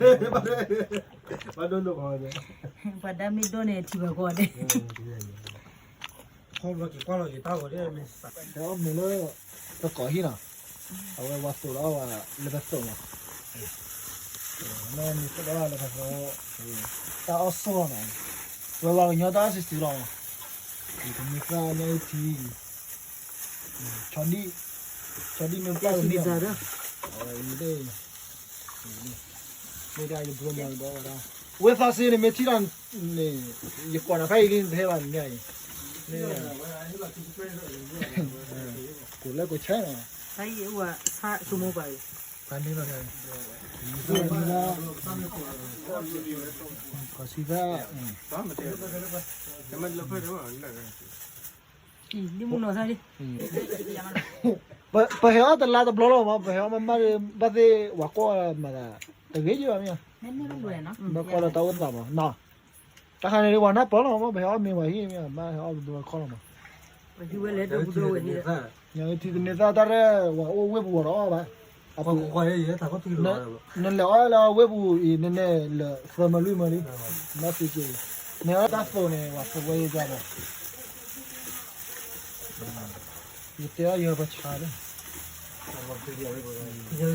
ဘၣ်ဒိၣ်ဒိၣ်ဃီ, ပှၤဒါမ့ၢ်ဒိၣ်န့ၣ် ထံၣ်ဘၣ်ကီးဒဲး, ခီဘျီက့ၤကွၢ်လီၤက့ၤတၢ်ဂီၤဒဲးမ့ၢ်စး, ဟဲအီၣ်မ့ၤလၢ ပကိးဟံၣ်နီၤ, အဝဲပှၤသိးဒီးအီၣ်ဝဲလၢပသိးမး, မ့ၢ်သိးဒီးအီၣ်လၢပသိး, တၢ်အီၣ်ဆိၣ်လီၤနီၤ, ဝဲပှၤကညီတၢ်အီၣ်စံးစံးလီၤ, တမ့ၢ်သၣ်ညါအံၤထံ ဆီဒံၣ်, ဆီဒံၣ်မ့ၢ်ပျၢ်တမ့ၢ်, အဝဲအံၤဒၣ်, မ့ၢ်ဒၣ်ယဘျီမၤဒီးဝဲဒၣ်, ဝဲသးစ့န့ၣ် မ့ၢ်ထံၣ်ဒီးန့ၣ်, ယကိးနၤဖဲအံၤလံ နတဟဲဘၣ်နၤအံၤ, ကိးလၢကိးဆဲးနီၤ, တၢ်အံၤအိၣ်ဝဲဆါဆိကမိၣ်ပှၤအံၤ, တၢ်န့ၣ်လီၤ, ကီၢ်စံဖဲ, ဒ်မုၢ်နီၤသၣ်လံ, ပဟဲအီၣ်တလါတဘျီလီၤမး, ပဟဲအီၣ်မးမးဒီး ဘၣ်သ့ၣ်ဝၤကွၢ်မၤသး, တဂ့ၤယဘၣ်မ့ၢ်, ဘၣ်ကွၢ်လၢတၢ်အိၣ်သးမး, တၢ်ခါန့ၣ်ဒ်ဝၤနၢ်ပၢၢ်လီၤမး, ပဟဲအီၣ်မ့ၤဝဲဟံၣ်မ့ၢ်, ဘၣ်ဟဲအီၣ်ဘျီခီလီၤမး, ထံသန့ၤသၣ်တၢ်ရဲၣ် ဝၤအိၣ်ဝ့ၢ်ပူၤဝဲဒီးအီၣ်ဘၣ်, အပူၤ နလဲၤအီၣ်လၢဝ့ၢ်ပူၤအံၤ နနဲၣ်လၢသၢမံၤလွံၢ်မံၤလံ, နဘၣ်စံးက့ၤ, နဟဲအီၣ်တၢ်သိးန့ၣ် ဝၤသိးဝဲယၤဘၣ်, ယတဲအီၣ်ယပှၤဆါလံ, ယထံၣ်ဆါဒံၣ်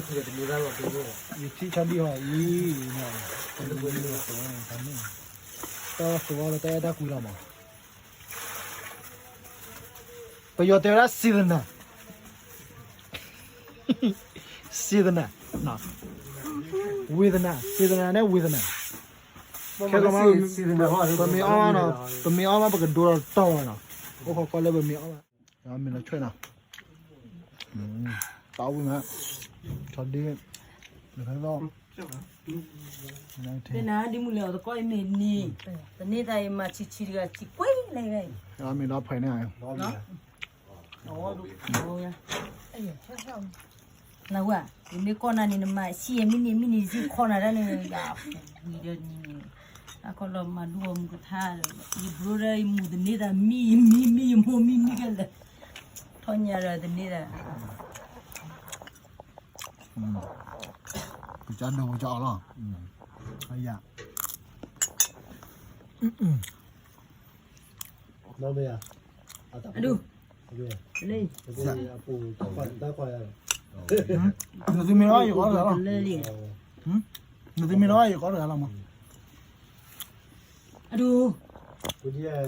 ဟီအံၤ, တၢ်သိးအီၣ်လၢတၢ်အဲၣ်တၢ်ကွံလီၤမး, ပယီၤတဲဝဲဒၣ် seasoner, seasoner, seasoner, seasoner န့ၣ် seasoner, ခဲလီၤမး, ပမ့ၢ်အီၣ်မးနီၤ, ပမ့ၢ်အီၣ်မး ပကဒိလီၤတီၢ်ဝဲနီၤ, အိၣ်ခိးကွၢ်လၢပမ့ၢ်အီၣ်မး, မ့ၢ်လီၤဆွဲနီၤ, တၢ်အိၣ်ဝံၤမး, ထီဒ့, နဒ်မုၢ်လၢအီၤတကီၢ်အံၤမ့ၢ်န့ၣ်, ပန့ၢ်သးအံၤမၤဆံးဆံးတဂၤဆံးကွံာ်လၢဂၤအံၤ, မ့ၢ်ဒီးဖဲန့ၣ်, နဝဲ, ယမ့ၢ်ကိးနၤန့ၣ် နမၤဆံးယဲမ့ၢ်န့ၣ်မ့ၢ်န့ၣ် ယစံးခီနၤဒၣ်န့ၣ် ယဝံၤဒီးန့ၣ်, အခီလီၤမၤဒူအီၤမူကထါ, ယဘျိဒီးယမူတန့ၢ်သးမံမံမံ ယမိၢ်မံမံကလဲၣ်, ထီၣ်ညါဒီးတန့ၢ်သး ပကဒိပကအီၣ်လီၤ, အယၤ, အဒူ, နသုမ့ၢ်လီၤယကီးတဂၤလီၤ, နသုမ့ၢ်လီၤယကီးတဂၤလီၤမး, အဒူ, ဘၣ်ဒိဒိၣ်, ပ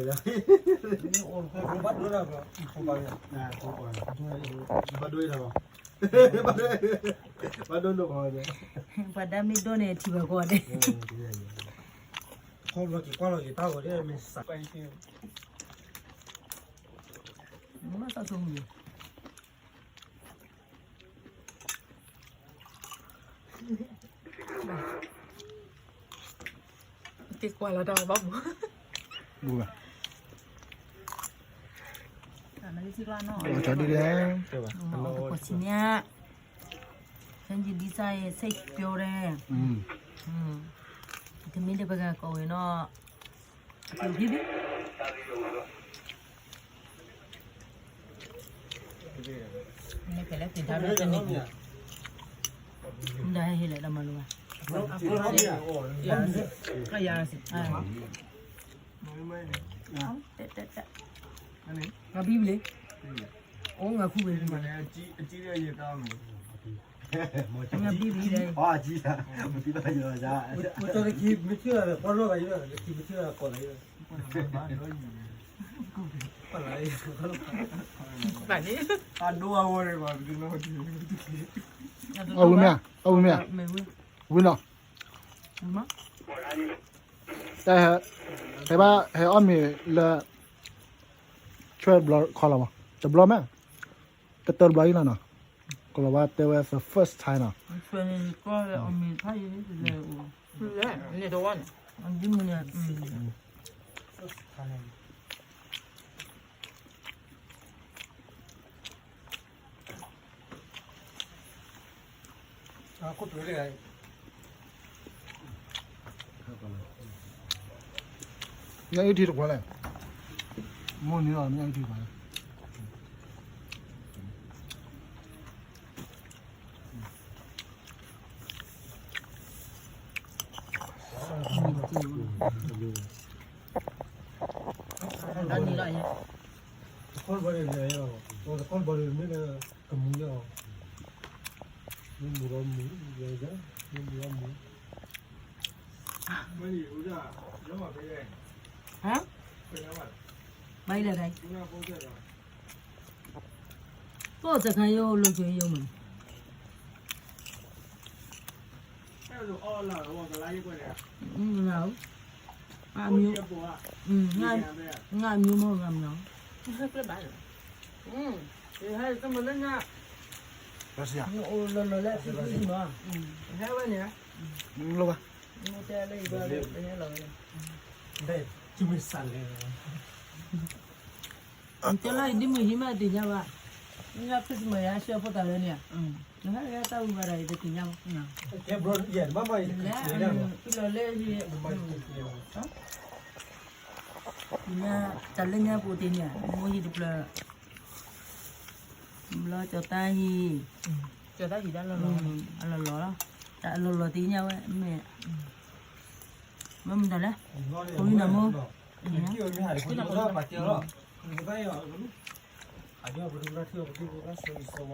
ှၤဒါမ့ၢ်ဒိၣ်န့ၣ်ထံၣ်ဘၣ်ကီးဒဲး, ခီဘျီက့ၤကွၢ်လီၤက့ၤတၢ်ဂီၤဒဲးမ့ၢ်စး, မ့ၢ်တၢ်ဆိမုၣ် တ့ကွၢ်လီၤတၢ်ဘၣ်မူ, တၢ်ဒ်လဲၣ်, တကွၢ်ဆံညါ, ဆဲယဒ်စၢ်ယဲ ဆဲယပြောတယ်, တမ့ၢ်လၢပကကိးဝဲနီၤ, အပူၤဘံဘံ နကလဲၤက့ၤဒါဒီးတန့ၢ်, မ့ၢ်ဒၣ်ဟဲဟ့ၣ်လၢတၢ်မၤလိဘၣ်, ငါဘံဘံ, အိၣ်ငါခူဝဲ, ငါဘံဘံလဲၣ်, မ့ၢ်ထံၣ်လၢပှၤနီၢ်ဂၤယဲ, မ့ၢ်ထံၣ်လၢပှၤနီၢ်ဂၤယဲ, အဝံၤမ့ၢ်, အဝံၤမ့ၢ်, ဝံၤနီၤ, တၢ်ဟဲ, ဟဲဘၣ်ဟဲအီၣ်မ့ၤလၢ ဆွဲဘျီခီလီၤမး, တဘျီမး, ကတၢၢ်တဘျီအံၤလီၤနီၤ, ကလီၤဝါတဲဝဲ the first time နီၤ, ညၣ်အုၣ်ထံတခွါလဲၣ်, မိၢ်န့ၣ်လီၤ ညၣ်အုၣ်ထံတခွါလဲၣ်. တၢ်န့ၣ်လီၤ, တခီဘီဒီးလဲၤယီၤ, တခီဘီဒီးမ့ၢ်လၢကမူယီၤ, မ့ၢ်မူဒီးမူ, မ့ၢ်မူဒီးမူ, ဟါ, ဘၣ်အံၤလဲၣ်, အိၣ်စခါယိၣ်လိာ်ကွဲယိၣ်မး, ငါ, ငါမျိုးမဟုတ်ငါမျိုး, ဟဲတမလၢညါ, အိၣ်လီၤလီၤလၢအဖံဖုမး, ဟဲဝဲန့ၣ်, လီၤဘၣ်, တဲလၢယဘၣ်လၢဟဲလီၤဝဲန့ၣ်, တဲလၢယဒ်မုၢ်ဟံးမးတသ့ၣ်ညါဘၣ်, ညါ Christmas ယဟဲဆှၢဖိသၣ်လၢန့ၣ်, နဟဲလၢတၢ်ဝံၤဘၣ်ဒီးယတသ့ၣ်ညါဘၣ်, လၢလီၤလၢဟံၣ်, ညါတၢ်လၢညါပူၤတ့ၢ်န့ၣ် မိၢ်ဟံၣ်တဖျၢၣ်, ဘျီကၠီၤတၢ်ဟံၣ်, အလီၤလီၤလီၤ, တၢ်အလီၤလီၤတ့ၢ်ညါဝဲမ့ၢ်, မ့ၢ်မတၤလဲၣ်, ဖိမုၣ်နၤမိၢ်, အ